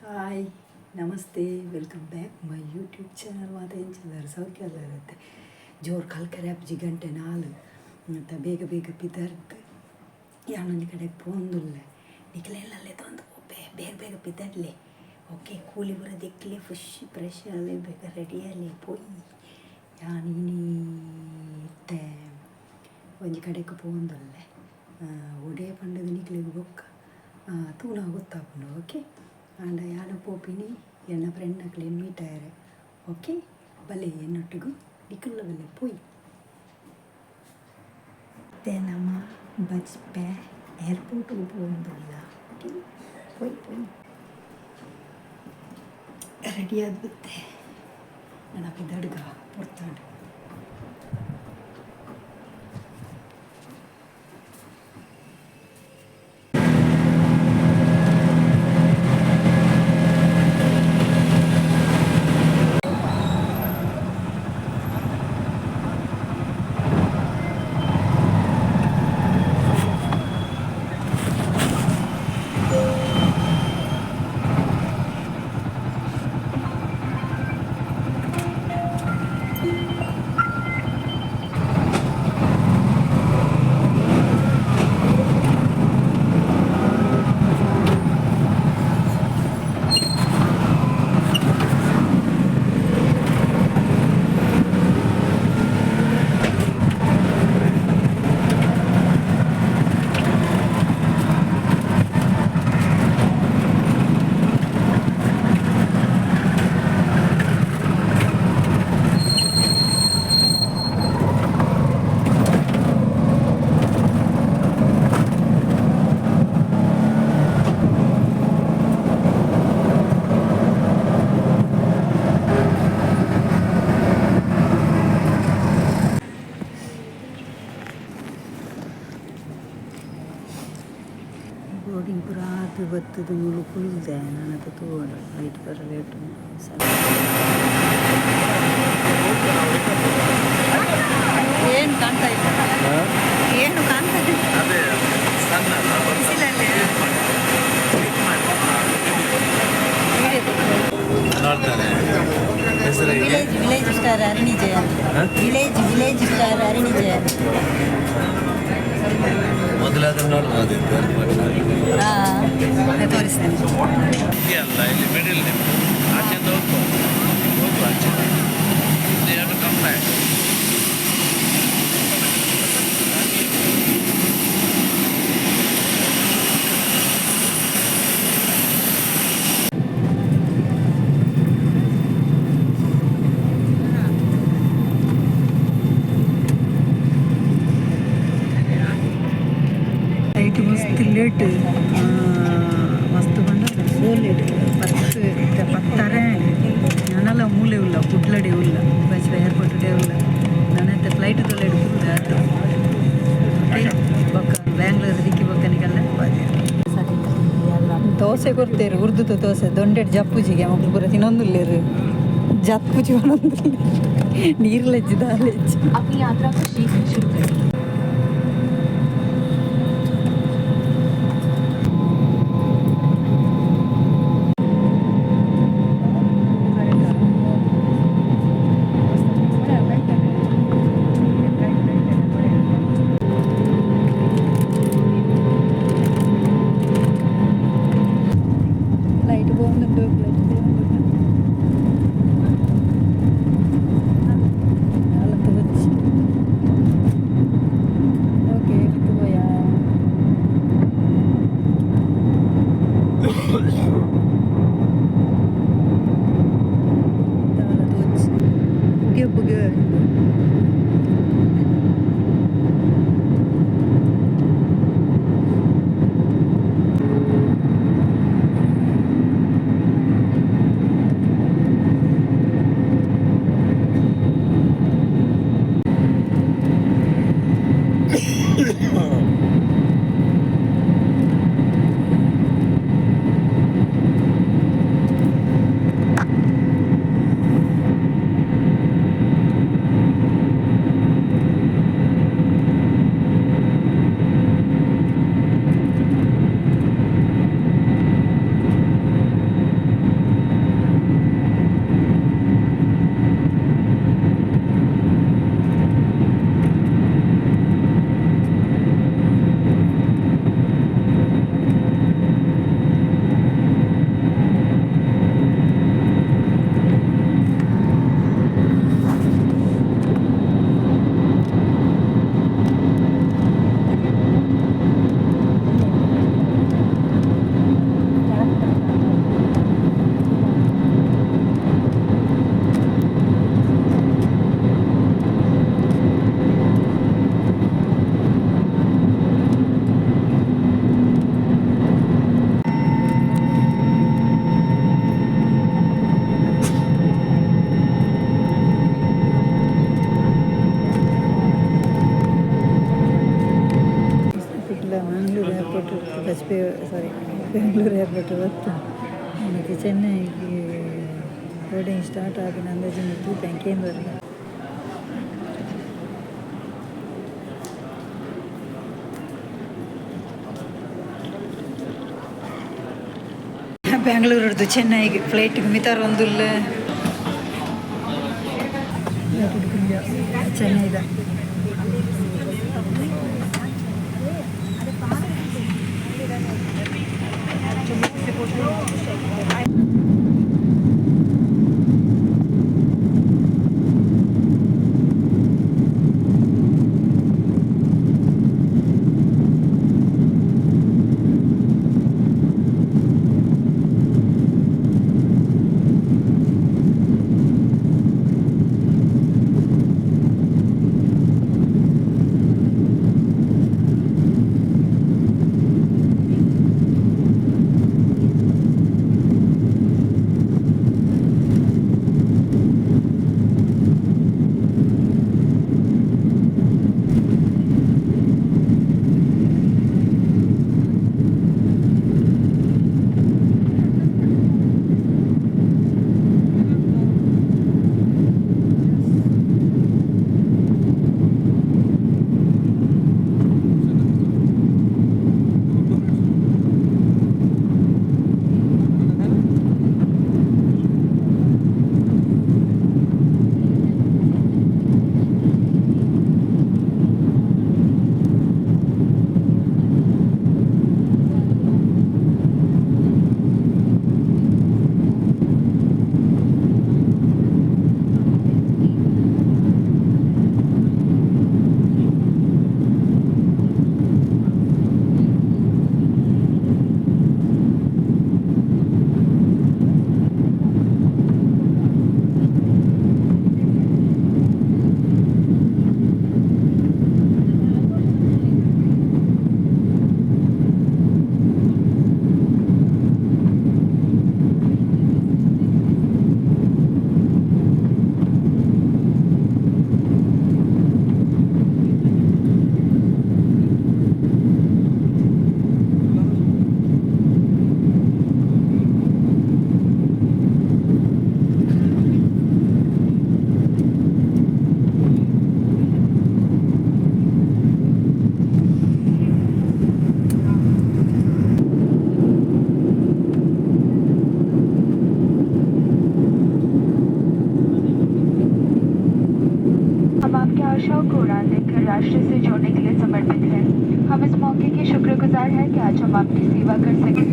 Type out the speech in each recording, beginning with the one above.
Hi, namaste, welcome back my YouTube channel. ಮಾತ ಎಂಚಿಲ್ಲಾರ ಸೌಖ್ಯ ಇರುತ್ತೆ. ಜೋರು ಕಲ್ಕರೆ ಅಪ್ಜಿ, ಗಂಟೆ 4 ಮತ್ತು ಬೇಗ ಬೇಗ ಪಿದರ್ದು ಯಾನೊಂಜಿ ಕಡೆಗೆ ಪೋಂದುಲ್ಲೆ. ನಿಕ್ಲೆಲ್ಲಲ್ಲೇ ತೊಂದು ಪೋಪೆ. ಬೇಗ ಬೇಗ ಪಿದರ್ಲೆ. ಓಕೆ, ಕೂಲಿ ಪೂರ ದಿಕ್ಲೆ, ಫುಶ್ ಫ್ರೆಶ್ ಆಲೆ, ಬೇಗ ರೆಡಿ ಆಲೆ, ಪೋಯಿ. ಯಾನ್ ಇನಿ ಇತ್ತೆ ಒಂಜಿ ಕಡೆಕ್ ಪೋಂದುಲ್ಲೆ. ಒಡೆ ಪಂಡದು ನಿಕ್ಲೆಗ್ ಬೊಕ್ಕ ತೂನ ಗೊತ್ತಾಪುಂಡು. ಓಕೆ, ಆಂಡ ಯಾನ್ ಪೋಪಿನಿ ಎನ್ನ ಫ್ರೆಂಡ್ ಅಕ್ಲೆನ್ ಮೀಟ್ ಆಯೆರೆ. ಓಕೆ, ಬಲೆ ಎನ್ನೊಟ್ಟಿಗು, ನಿಕುಲ್ಲ ಬಲೆ, ಪೋಯಿ. ಇತ್ತೆ ನಮ ಬಜ್ಪೆ ಏರ್ಪೋರ್ಟ್ಗೆ ಪೋವೊಂದುಲ್ಲ. ಓಕೆ, ಪೋಯಿ ಪೋಯಿ. ರೆಡಿ ಆದ್ ಬತ್ತೆ. ನನ ಪಿದಡ್ಗ ಪೊರ್ತಾಂಡ್. ಬೋರ್ಡಿಂಗ್ ಪೂರ ಆದ್ ಬತ್ತುದು ಮೂಲು ಕುಲ್ದೆ. ನನತ ತೂವೊಡು, ಫ್ಲೈಟ್ ಪೂರ ಲೇಟ್. ಏನು ಕಾಣ್ತಾ ಇಲ್ಲ, ಏನು ಕಾಣ್ತಾ ಇಲ್ಲ. ಅದೇ ಸಣ್ಣ ಅಲ್ಲ. ಬಿಸಿಲಲ್ಲಿ ನೋಡ್ತಾರೆ ಹೆಸರು ಹೇಗೆ? Village village star Arani Jayanth. Village village star Arani Jayanth. ಮೊದಲಾದ್ರೆ ನೋಡ್ಬೋದಿತ್ತು ಏರ್ಪೋರ್ಟ್. ಹಾಂ, ತೋರಿಸ್ತೇನೆ. ಹೀಗೆ ಅಲ್ಲ, ಇಲ್ಲಿ ಮಿಡಿಲ್ ನಿಮ್ಮದು. ಆಚೆಯಿಂದ ಹೋಗ್ಬೋದು, ಹೋಗುವ ಆಚೆ. You have to come back. Flight ಮಸ್ತ್ ಲೇಟ್, ಮಸ್ತ್ ಪಂಡ ಸೋ ಲೇಟ್. ಪತ್ತು ಪತ್ತರ ನನಲ ಮೂಲೆ ಉಲ್ಲ, ಕುಡ್ಲಡೆ ಉಲ್ಲ, ಬಜ್ಪೆ ಏರ್ಪೋರ್ಟ್ ಉಲ್ಲ. ನನತ್ತೆ ಫ್ಲೈಟ್ ತೊಲೆ ಕುಡ್ದ ಆತು. ಓಕೆ, ಬೊಕ್ಕ ಬ್ಯಾಂಗ್ಳೂರ್ ದಿಕ್ಕಿ ಬೊಕ್ಕನಿಕಲ್ಲ. ದೋಸೆ ಕೊಡ್ತೇರು, ಉರ್ದುದ ದೋಸೆ. ದೊಂಡೆಡ್ ಜಪ್ಪುಜಿಗೆ ಮಕ್ಕಳು ಪೂರ ತಿನ್ನೊಂದುಲ್ಲೇರು. ಜಪ್ಪುಜಿ ಪನೊಂದುಲ್ಲೇರು, ನೀರ್ಲೆಜ್ಜಿ ದಾಲೆಜ್ಜಿ. अपनी यात्रा को शीघ्र शुरू करें। ಫ್ಲೈಟ್ പോകുന്നുണ്ട്, ഫ്ലൈറ്റ് പോകുന്നുണ്ട്. അലത്ത് വെച്ച്. ഓക്കെ, വിത്ത് പോയാ. വെച്ച് പുതിയ പുതിയ. Airport ಬತ್ತು ಮತ್ತು ಚೆನ್ನೈಗೆ ಬೋರ್ಡಿಂಗ್ ಸ್ಟಾರ್ಟ್ ಆಪಿನ ಅಂದಾಜಿನ ತೂಪೆ ಕೇಂದ್ರ. ಬೆಂಗಳೂರದ್ದು ಚೆನ್ನೈಗೆ ಫ್ಲೈಟ್ಗೆ ಮಿತಾರ್ ಒಂದುಲ್ಲ ಚೆನ್ನೈದ. हम आपके आशाओं को उड़ान देकर राष्ट्र से जोड़ने के लिए समर्पित हैं। हम इस मौके के शुक्रगुजार हैं कि आज हम आपकी सेवा कर सकें।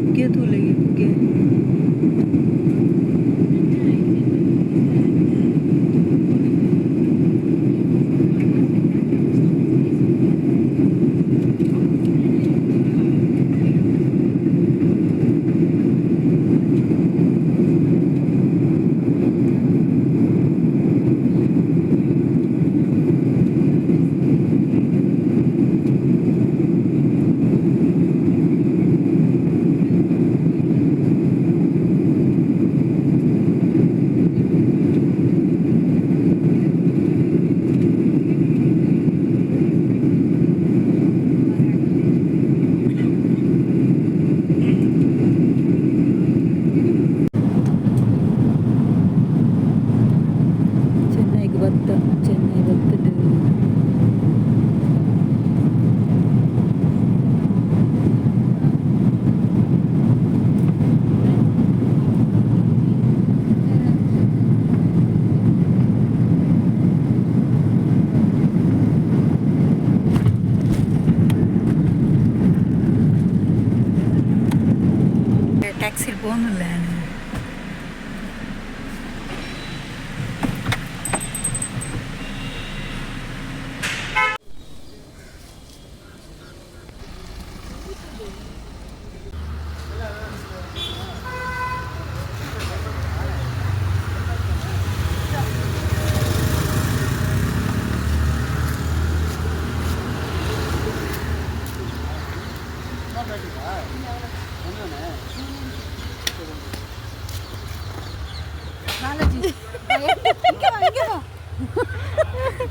ಪುಗ್ಗೆ ತೂಲೆಗೆ ಪುಗ್ಗೆ.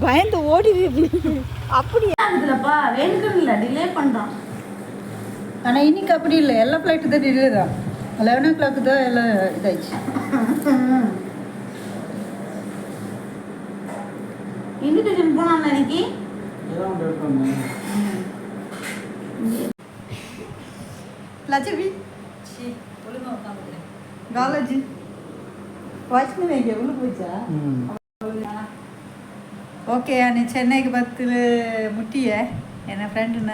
பயந்து ஓடி. அப்படி. ஆகுதுலப்பா, வேணுக்குன்னு இல்லை, டிலே பண்ணுறான். ஆனால் இன்னைக்கு அப்படி இல்லை. எல்லா ஃப்ளைட்டு தான் டிலே தான். 11 ஓ கிளாக்கு தான் எல்லாம் இதாயிடுச்சு. இன்விடேஷன் போனான் இன்னைக்கு. லட்சுமி, காலேஜ் வைஷ்ணவி எங்கே உள்ள போச்சா? ಓಕೆ, ನಾನು ಚೆನ್ನೈಗೆ ಬತ್ತು ಮುಟ್ಟಿಯೆ. ಎನ್ನ ಫ್ರೆಂಡ್ನ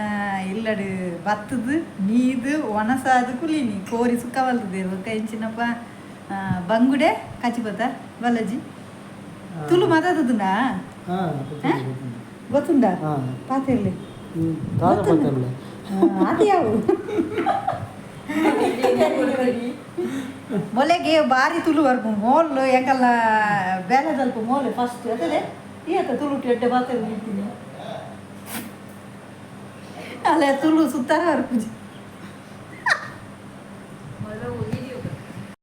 ಇಲ್ಲಡು ಬತ್ತದು ನೀದು ಒಣಸಾದು ಕುಲಿನಿ ಕೋರಿ ಸುಕ್ಕ ಬಲ್ತದೆ. ಬೊಕ್ಕ ಎಂಚಿನಪ್ಪ, ಬಂಗುಡೆ ಕಚಿಪತ. ಬಾಲಾಜಿ, ತುಳು ಮಾತಾಡುದುಂಡಾ? ಗೊತ್ತುಂಡಾ? ಪಾತಿರ್ಲಿ ಅದು ಯಾವ ಮೊಲೆಗೆ ಬಾರಿ ತುಳು ಬರ್ಪು. ಮೋಲ್ ಎಂಕಲ್ಲ ಬೇಲೆ ತಲ್ಪ ಮೋಲೆ ಫಸ್ಟ್ ಅದೇ ಈತ ತುಳು ಎಡ್ಡೆ ಪಾತೆರ್ ನಿಂತೀನಿ. ಅಲ್ಲ, ತುಳು ಸುತ್ತಾರ ಬರ್ಪುಜಿ.